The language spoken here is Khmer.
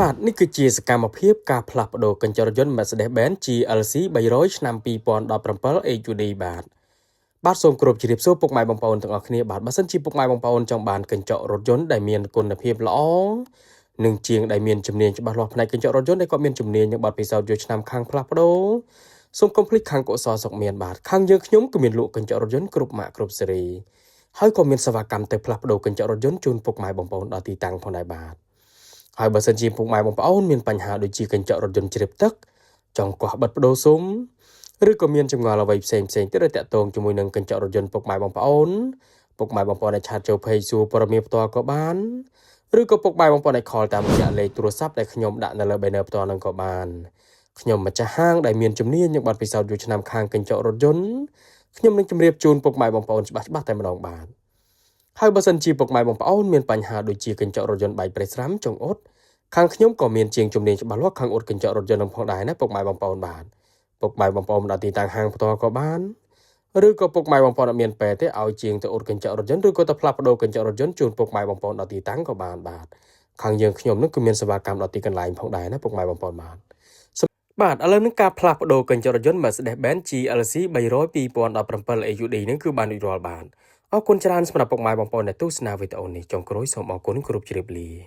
បាទនេះគឺជាសកម្មភាពការផ្លាស់ប្ដូរកញ្ចក់រថយន្ត Mercedes-Benz GLC 300ឆ្នាំ2017 HUD បាទបាទសូមគោរពជម្រាបសួរពុកម៉ែបងប្អូនទាំងអស់គ្នាបាទបើសិនជាពុកម៉ែបងប្អូនចង់បានកញ្ចក់រថយន្តដែលមានគុណភាពល្អនិងជាងដែលមានជំនាញច្បាស់លាស់ផ្នែកកញ្ចក់រថយន្តដែលគាត់មានជំនាញនិងបទពិសោធន៍យូរឆ្នាំខាងផ្លាស់ប្ដូរសូមកុំភ្លេចខាងកុសលសុកមានបាទខាងយើងខ្ញុំក៏មានលក់កញ្ចក់រថយន្តគ្រប់ម៉ាកគ្រប់ស៊េរីហើយក៏មានសេវាកម្មទៅផ្លាស់ប្ដូរកញ្ចក់រថយន្តជូនពុកម៉ែបងប្អូនដល់ទីតាំងផងដែរបាទ ហើយបើសិនជាពុកម៉ែបងប្អូនមានបញ្ហាដូចជាកញ្ចក់រថយន្តជ្រាបទឹកចង់កោះបិទបដូរស៊ុមឬក៏មានចម្ងល់អ្វីផ្សេងផ្សេងទៀតដែលតាក់ទងជាមួយនឹងកញ្ចក់រថយន្តពុកម៉ែបងប្អូនពុកម៉ែបងប្អូនអាច chat ចូល page សួរព័ត៌មានផ្ទាល់ក៏បានឬក៏ពុកម៉ែបងប្អូនអាច call តាមរយៈលេខទូរស័ព្ទដែលខ្ញុំដាក់នៅលើ banner ផ្ទាល់នឹងក៏បានខ្ញុំម្ចាស់ហាងដែលមានជំនាញនិងបទពិសោធន៍យូរឆ្នាំខាងកញ្ចក់រថយន្តខ្ញុំនឹងជម្រាបជូនពុកម៉ែបងប្អូនច្បាស់ច្បាស់តែម្ដងបាទហើយបើសិនជាពុកម៉ែបងប្អូនមានបញ្ហាដូចជាកញ្ចក់រថយន្តបែកប្រេះស្រាំចង្អុត ខាងខ្ញុំក៏មានជាងជំនាញច្បាស់លាស់ខាងអ៊ុតកញ្ចក់រថយន្តនឹងផងដែរណាពុកម៉ែបងប្អូនបាទពុកម៉ែបងប្អូនដល់ទីតាំងហាងផ្ទាល់ក៏បានឬក៏ពុកម៉ែបងប្អូនអត់មានពេលទេឲ្យជាងទៅអ៊ុតកញ្ចក់រថយន្តឬក៏ទៅផ្លាស់ប្ដូរកញ្ចក់រថយន្តជូនពុកម៉ែបងប្អូនដល់ទីតាំងក៏បានបាទខាងយើងខ្ញុំនឹងគឺមានសេវាកម្មដល់ទីកន្លែងផងដែរណាពុកម៉ែបងប្អូនបាទបាទឥឡូវនេះការផ្លាស់ប្ដូរកញ្ចក់រថយន្ត Mercedes-Benz GLC 300 2017 AUD នេះគឺបានរួចរាល់បាទអរគុណច្រើនសម្រាប់ពុកម៉ែបងប្អូនដែលទស្សនាវីដេអូនេះចុងក្រោយសូមអរគុណគ្រប់ជ្រាបលា។